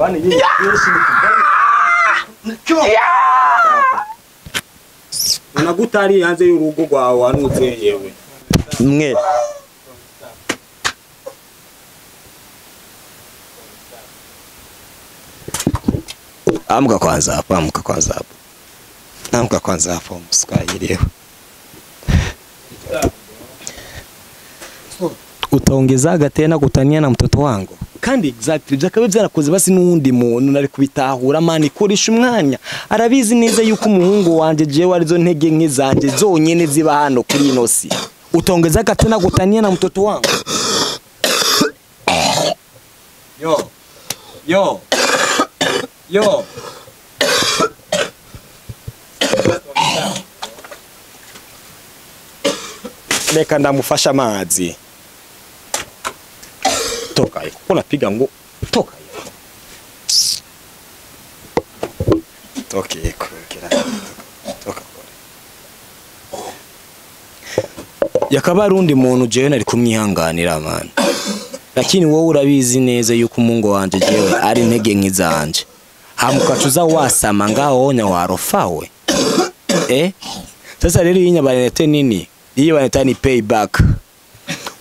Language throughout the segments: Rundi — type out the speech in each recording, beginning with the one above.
Nikuvane yeye fresh nikuvane. Unagutari hanze y'urugo rwawe wanuze yewe. Mwe. Amka kwanza hapo, amka kwanza hapo. Amka kwanza hapo msikajirewe. Utaongezaga tena kutania na mtoto wangu. Kandi exactly byakabe byarakoze basi n'undi muntu nari kubitahura mani koresha umwanya. Arabizi neza yuko umuhungu wanje jewe arizo ntege nke zanje zonyene ziba hano kuri ino si. Utaongezaga tena kutania na mtoto wangu. Yo. Yo. Yo. Reka ndamufasha amazi. Toka hiyo. Unapiga ngo toka hiyo. Toka hiyo. Toka. Yakaba rundi muntu jewe nari kumwihanganira man. Lakini wowe urabizi neza yuko umungo wanje jewe ari ntege nkizanje. Hamukacuza wasama ngaho onya warofawe. Eh? Sasa rero yinyabanete nini? Iyo baneta ni payback.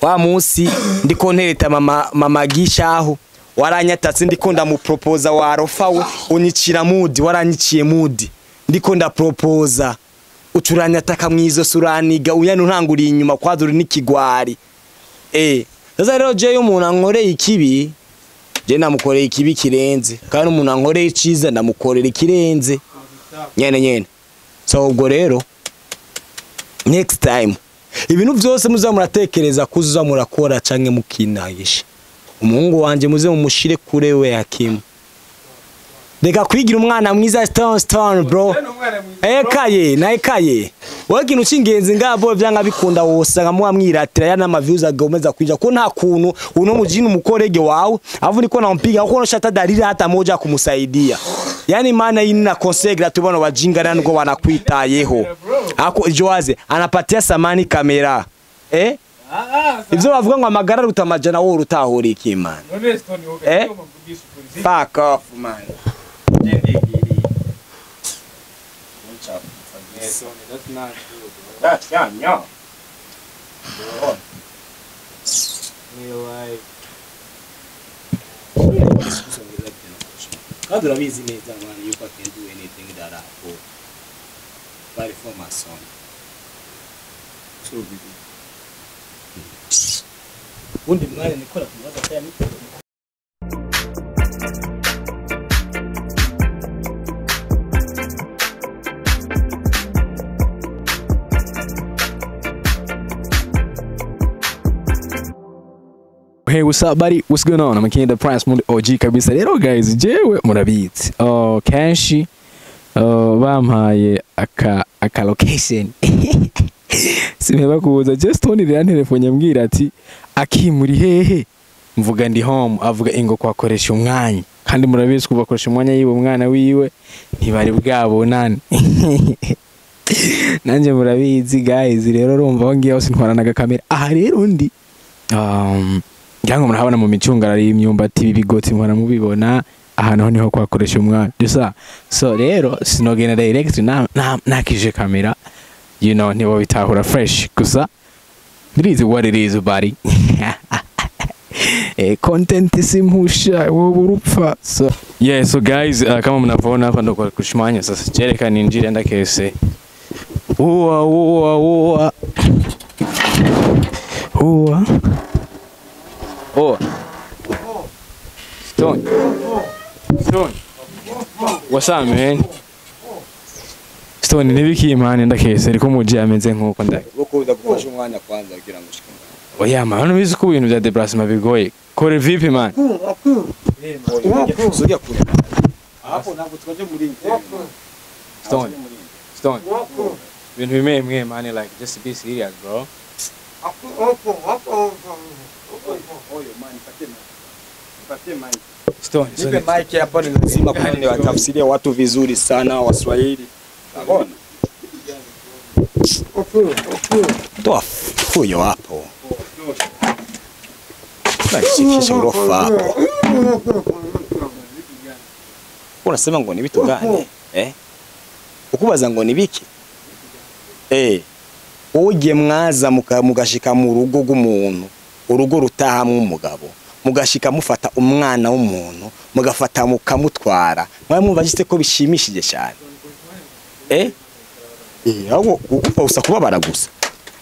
Wa munsi ndiko ntereta mama gishaho waranyatatse ndiko ndamupropoza warofawe unyicira mudi waranyiciye mudi ndiko ndapropoza ucuranyataka mwizo suraniga uyanu ntanguriye inyuma kwaduri n'ikigwari. Eh, sasa rero je umuntu ankoreye ikibi je namukoreye ikibi kirenze kandi umuntu ankoreye iciza ndamukorera ikirenze nyene nyene. So ubwo rero next time ibintu byose muza muratekereza kuzuza murakora canke mukinagisha. Umuhungu wanje muze mumushire kure we Hakimu. Reka kwigira umwana mwiza stone bro. Ekaye na ekaye. Wewe kintu cingenzi ngabo byanga bikunda wosanga muwa mwiratira ya nama views agomeza kwija ko nta kuntu uno mujini umukorege wawe avu niko nampiga uko shata dalili hata moja kumusaidia. Yani maana hii na consegra tubona wajinga nani ngo wanakuitayeho. Ako Joaze anapatia samani kamera. Eh? Ivyo bavuga ngo amagara rutamajana wowe rutahura iki man. Eh? Fuck off man. That's not true, bro. That's yeah, no. Bro. Like God urabizi neza man yuko I can do anything that I go. But for my son. So big. Undi mwanya nikora kubaza taya niko. Hey, what's up buddy? What's going on? I'm King the Prince muri OG kabisa. Rero guys, jewe murabizi. Oh, kenshi bampaye aka location. Simeba kuza just Tony rero telefone mbwira ati akimuri hehe. Mvuga ndi home, avuga ingo kwakoresha umwanya. Kandi murabizi kubakoresha umwanya yiwe umwana wiwe ntibari bwabonane. Nanje murabizi guys, rero urumva aho ngiye hose ntwaranaga kamera. Aha rero ndi ngira ngo murahabona mu micungararo y'imyumbati ibigoti mpora mubibona ahantu niho kwakoresha umwana gusa. So rero sinogenda direct na nakije kamera, you know, nibo bitahura fresh gusa it is what it is buddy. Content simpusha wowe urupfa. So yeah, so guys, kama mnavyoona hapa ndo kwa kushimanya sasa. Chereka ni njira ndakese uwa uwa uwa uwa Oh. Stone. Stone. What's up man? Stone nibiki man ndakese ariko muje ameze nkuko ndake. Boko ndagufasha umwanya kwanza kugira ngo ushike. Oya man, ubizi ko ibintu bya déplacement bigoye. Kore vipi man? Sujya kure. Hapo ntabwo twaje muri Stone. Stone. Ibintu bimwe mwe man, like just be serious bro. Stone, nipe mic hapa ni lazima kwani watafsiria watu vizuri sana Waswahili. Unaona? Toa fuyo hapo. Basi kisha urofa hapo. Unasema ngo ni vitu gani? Eh? Ukubaza ngo ni biki? Eh. Wowe mwaza mugashika mu rugo rw'umuntu, urugo rutahamwe umugabo, mugashika mufata umwana w'umuntu, mugafata mukamutwara. Mwa mwumva jiste ko bishimishije cyane. Eh? Eh, ahubwo upfa gusa kubabara gusa.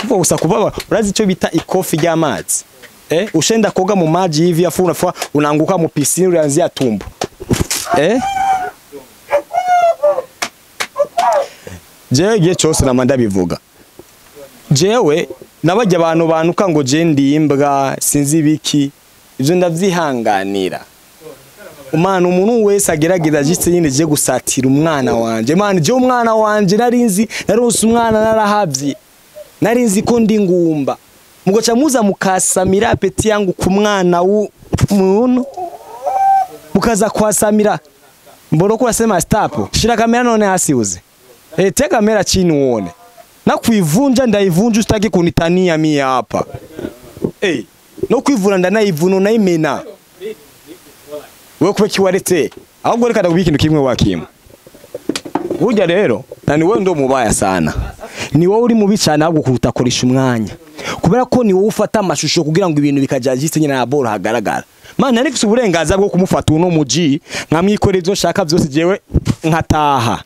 Upfa gusa kubabara. Urazi icyo bita ikofi ry'amazi. Eh? Ushenda koga mu maji hivi afu unafua unaanguka mu piscine unaanzia tumbo. Eh? Jewe igihe cyose namanda bivuga. Jewe nabajya abantu banuka ngo je ndi imbwa sinzi ibiki ivyo ndavyihanganira. Umwana umuntu wese agerageza jitse nyine je gusatira umwana wanje. Mana je umwana wanje narinzi narose umwana narahavye. Narinzi ko ndi ngumba. Mugoca muza mukasamira apeti yangu ku mwana w'umuntu. Mukaza kwasamira. Mbona ko wasema stop. Shira kamera none hasi uze. Eh, tega kamera chini uone. Na kuivunja ndaivunja usitaki kunitania mie hapa. Eh, no kuivuna ndanayivuna naimena. Wewe kuba kiwarete. Ahubwo reka ndakubika ikintu kimwe wakimwe. Burya rero, na ni wewe ndo mubaya sana. Ni wowe uri mubi cyane ahubwo kutakoresha umwanya. Kubera ko ni wowe ufata amashusho kugira ngo ibintu bikajajiste nyina na boro hagaragara. Mana nari mfise uburenganzira bwo kumufata uno muji nkamwikorera ivyo nshaka vyose jewe nkataha.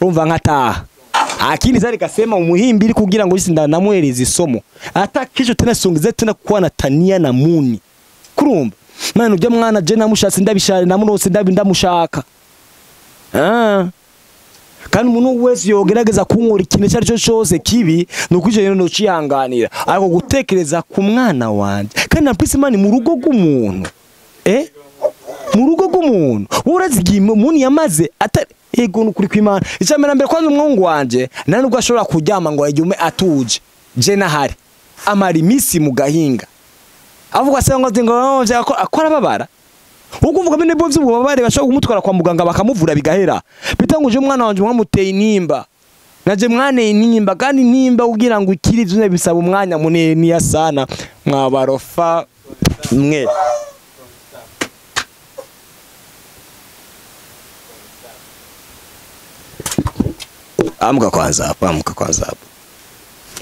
Urumva nkataha. Akini zari kasema umuhimbiri kugira ngo jisi ndanamuhereza isomo. Ata kesho tena songize tena kuwa na tania na muni. Kurumba. Mana ujya mwana je namushatse ndabishare namurose ndabi ndamushaka. Ah. Kandi umuntu wese yogerageza kunkora ikintu cyari cyo cyose kibi nukuje rero nocihanganira. Ariko gutekereza ku mwana wanje. Kandi na mpisi mani mu rugo rw'umuntu. Eh? Mu rugo rw'umuntu. Urazigiye umuntu yamaze atari ego nukuri kw'Imana. Icamera mbere kwanza umwungu wanje nani ubwo ashobora kuryama ngo ajume atuje. Je nahari. Amara imisi mu gahinga. Avuga se ngo ngo akora babara. Uko uvuga bene bo vy'ububabare bashobora kumutwara kwa muganga bakamuvura bigahera. Bitanguje umwana wanje mwamuteye intimba. Naje mwane intimba kandi intimba kugira ngo ikiri ivyo bisaba umwanya munini ya sana mwabarofa mwe. Amka kwanza hapo, amka kwanza hapo.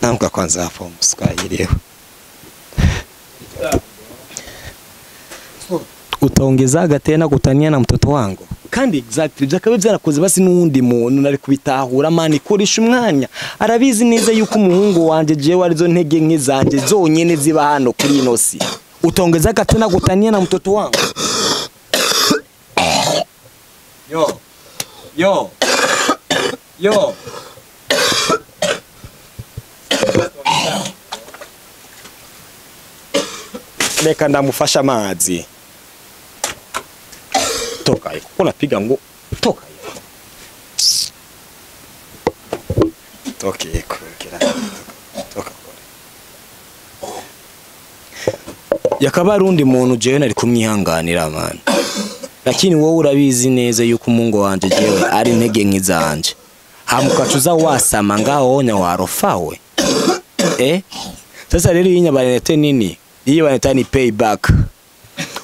Amka kwanza hapo msikailiwe. Utaongezaga tena kutania na mtoto wangu. Kandi exactly byakabe byarakoze basi n'undi muntu nari kubitahura mani koresha umwanya. Arabizi neza yuko umuhungu wanje jewe arizo ntege nke zanje zonyene ziba hano kuri ino si. Utaongezaga tena kutania na mtoto wangu. Yo. Yo. Yo. Reka ndamufasha amazi. Toka hiyo. Unapiga ngo toka hiyo. Toka hiyo. Toka. Yakaba rundi muntu jewe nari kumwihanganira man. Lakini wowe urabizi neza yuko umungu wanje jewe ari ntege nk'izanje. Hamukacuza wasama ngaho onya warofawe. Eh? Sasa rero iyi nyabanete nini? Iyi baneta ni payback.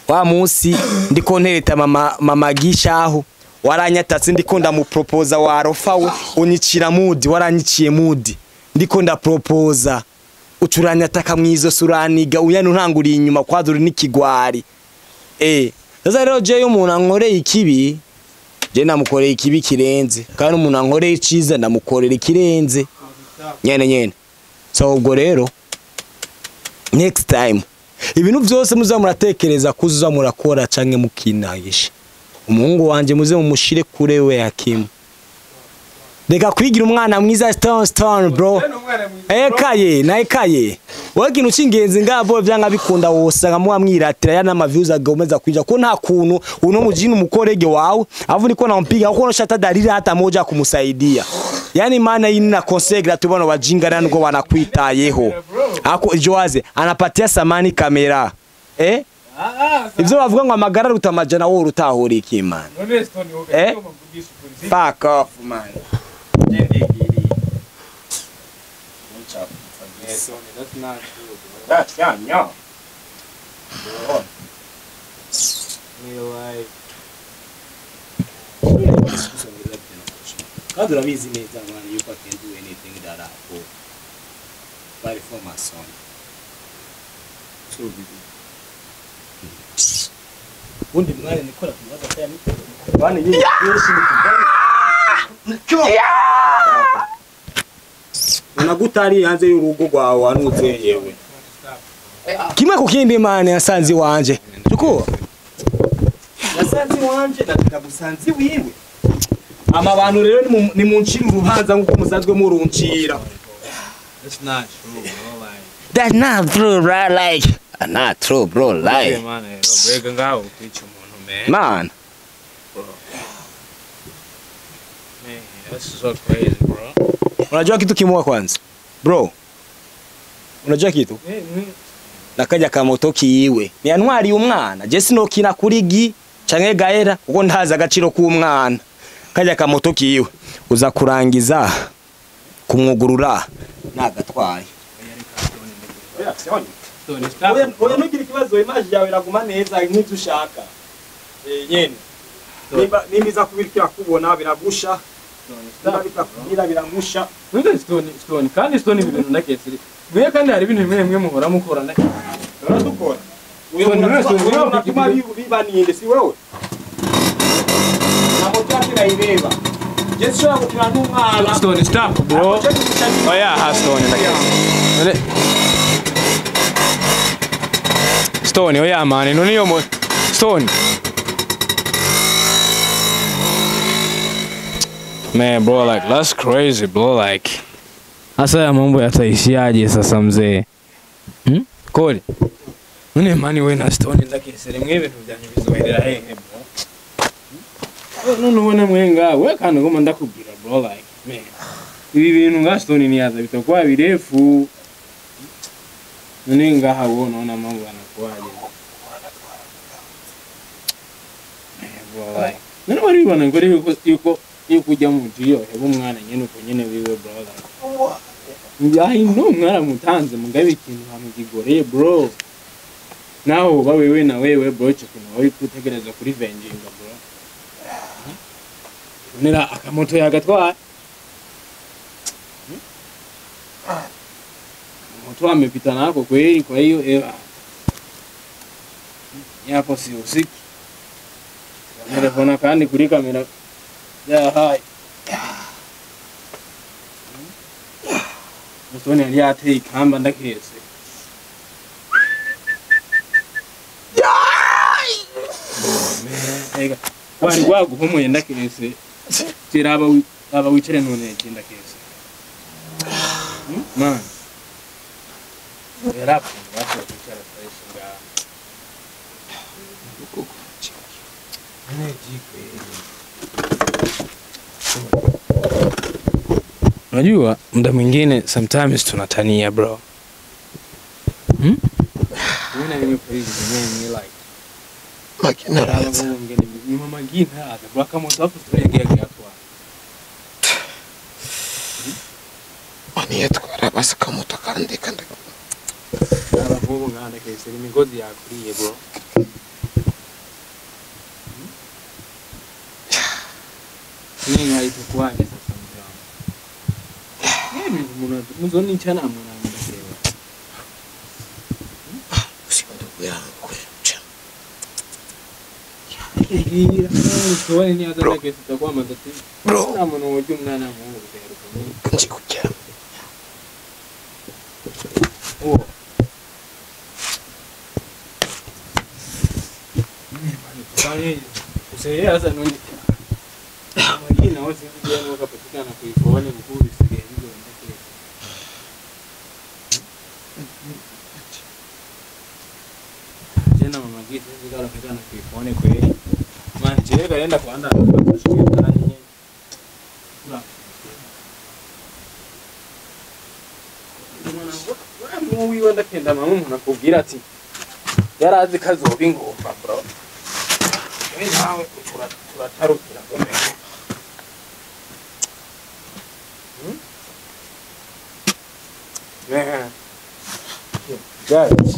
Wa munsi ndiko ntereta mama gishaho waranyatatse ndiko ndamupropoza warofawe unyicira mudi waranyiciye mudi ndiko ndapropoza ucuranyataka mwizo suraniga uyanu ntanguriye inyuma kwaduri n'ikigwari. Eh, sasa rero je umuntu ankoreye ikibi je namukoreye ikibi kirenze kandi umuntu ankoreye iciza ndamukorera ikirenze nyene nyene. So ubwo rero next time ibintu byose muza muratekereza kuzuza murakora canke mukinagisha. Umuhungu wanje muze mumushire kure we Hakimu. Reka kwigira umwana mwiza stone bro. Ekaye na ekaye. Wowe ikintu cingenzi ngabo vyanga bikunda wosanga muwa mwiratira yana ama views agomeza kwija ko nta kuntu uno mujini umukorege wawe avu niko nampiga kuko no dalili hata moja kumusaidia. Yani maana ina konsegra tubona wajinga nani ngo wanakwitayeho. Ako Joaze anapatia samani kamera. Eh? Ivyo bavuga ngo amagara rutamajana wowe rutahura iki man. Eh? Fuck off man. That's not true, bro. That's yeah, no. Bro. Real life. Kandi urabizi neza mwana yuko I can't do anything that I go but for my son. So big. Undi mwana nikora kubaza kaya ni bana yeye yeshi ni unagutari hanze y'urugo rwawe wanutse yewe kimwe ku kindi mane yasanze wanje tuko yasanze wanje ndagusanze wiwe ama bantu rero ni muncira urubanza nkuko musanzwe muruncira. That's not true, bro. Like that's not true, bro. Like not true, bro. Like man, bro, ngaho kwica umuntu man. Man. Bro. Man, that's so crazy, bro. Unajua kitu kimoja kwanza? Bro. Unajua kitu? Nakaja kamoto kiwe. Ni antwari umwana. Je sinokina kuri gi canke gaera kuko ntaza agaciro k'umwana. Kaja kamoto kiwe. Uza kurangiza kumwugurura nagatwaye. Oya nugira ikibazo image yawe iraguma neza nk'ivyo ushaka. Nyene. Nimba nimbiza kubirikira kubona biragusha. Nimba biragusha. None stone kandi stone ibintu ndaketse. Mwe kandi hari ibintu bimwe bimwe muhora mukora ndaketse. Uradukora. Uyo unatuma bibaninde si wewe. Na moto yake naireba. Je sio gukina n'umwana. Stone stop bro. Oya ha stone ndaketse. Stone oya man none yo Stone. Man bro, like that's crazy bro, like hasa ya mambo yataishiaje sasa mzee? Koli. None mani we na Stone ndakesere mwe ibintu byanyu bizoherera hehe bro? None ubona mwenga we kandi ngoma ndakubwira bro, like man ibi bintu nga Stone niyaza bitakuwa birefu. None ngaha wowe unaona mambo yanakuaje? Bro, like none wari bana ngore yuko kujya mu jiyo hebo umwana nyene uko nyene wiwe bro, like I know mwana mutanze mugabe ikintu hamugigoreye bro. Naho uba wewe na wewe bro ico kintu wari kutegereza kuri venjinga bro. Nera akamoto yagatwara. Moto amepita nako kweli, kwa hiyo ewa. Yapo si usiki. Telefona kandi kuri kamera. Ya hai. Musoni yari yateye ikamba ndakese. Man, wari rwaguhomoye ndakese. Tiraba aba wicare none ndakese. Man. Era kwicara fresh nga. Unajua muda mwingine sometimes tunatania bro. Mimi nimepraise mimi like makina raza. Ni mama gina aza bro kama utafu story yake yatwa. Ani yatwara basi kamoto kandi kandi. Aravuga ngana kese imigozi yakuriye bro. Ninga itakuwaje sasa mjambo? Mimi muzoni chana mwana ndakeba. Usikundu yangu cha. Igira ushobora ni aza ndakese takwama ndati. Bro. Na mwana woje umwana mungu rero. Nchikujya. Oh. Useye none mwingine wote ndio wakapatikana kuifoone mkuu bisigaye bigo ndakese. Jena mama gite zikarapatikana kuifoone kweli. Man je garenda kwanda kushikia nani. Kula. Mwana wiwe ndakenda mama umuntu akubwira ati yarazi kazoba ingomba bro. Wewe nawe turatarukira gome. Man. Guys.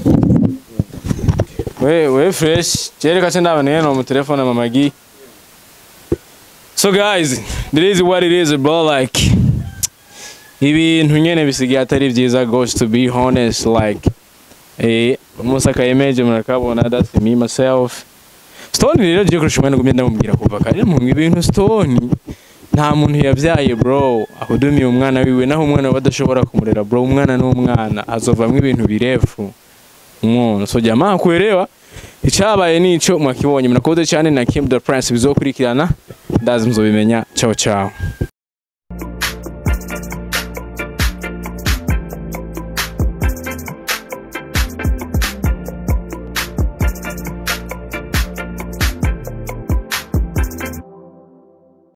We fresh. Jereka cenda bane no mu telefone mama gi. So guys, this is what it is, bro. Like, ibintu nyene bisigaye atari vyiza gose, to be honest. Like, umunsi akayemeje murakabona, that's me myself. Stone rero je kurusha umwana gumye ndamubwira kuva kare mu ibintu Stone nta muntu yabyaye, bro, ahudumiye umwana wiwe, naho umwana we adashobora kumurera, bro. Umwana n'umwana azovamwo ibintu birefu umuntu. So jamaa, kuelewa icabaye nico mwakibonye. Murakoze cyane na Kim the Prince. Bizokurikirana ndazi muzobimenya. Ciao ciao.